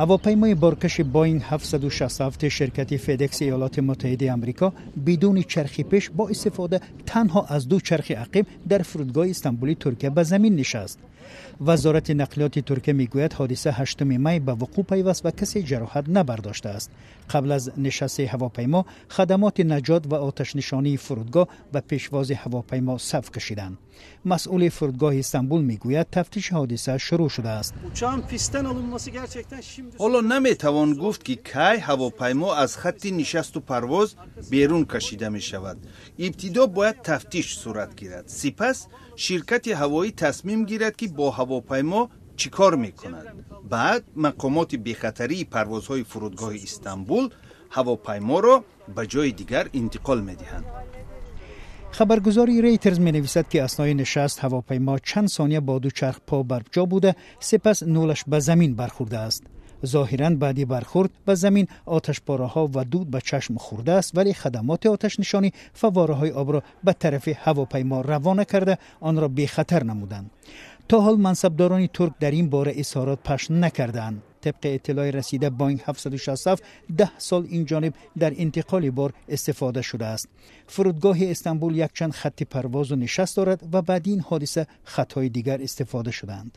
Ҳавопаймои боркаши Боинг 767 ширкати Федекси Иёлоти Муттаҳидаи Амрико бидуни чархи пеш, бо истифода танҳо аз ду чархи ақиб, дар фурудгоҳи Истанбули Туркия ба замин нишаст. Вазорати нақлиёти Туркия мегӯяд, ҳодиса 8 май ба вуқӯъ пайваст ва касе ҷароҳат набардоштааст. Қабл аз нишасти ҳавопаймо хадамоти наҷот ва оташнишонии фурудгоҳ ба пешвози ҳавопаймо саф кашиданд. Масъули фурудгоҳи Истанбул мегӯяд, тафтиши ҳодиса шурӯъ шудааст. Ҳоло наметавон гуфт, ки кай ҳавопаймо аз хатти нишасту парвоз берун кашида мешавад. Ибтидо бояд тафтиш сурат гирад, сипас ширкати ҳавоӣ тасмим гирад, ки бо ҳавопаймо чӣ кор мекунад. Баъд мақомоти бехатарии парвозҳои фурудгоҳи Истанбул ҳавопайморо ба ҷои дигар интиқол медиҳанд. Хабаргузори Рейтерз менависад, ки аснои нишаст ҳавопаймо чанд сония бо ду чарх по барҷо буда, сипас нӯлаш ба замин бархӯрдааст. Зоҳиран баъди бархӯрд ба замин оташпораҳо ва дуд ба чашм хӯрдааст, вале хадамоти оташнишонӣ фаввораҳои обро ба тарафи ҳавопаймо равона карда, онро бехатар намуданд. То ҳол мансабдорони турк дар ин бора изҳорот пахш накардаанд. Тибқи иттилои расида, Боинг 767 10 сол инҷониб дар интиқоли бор истифода шудааст. Фурудгоҳи Истанбул якчанд хатти парвозу нишаст дорад ва баъди ин ҳодиса хатҳои дигар истифода шудаанд.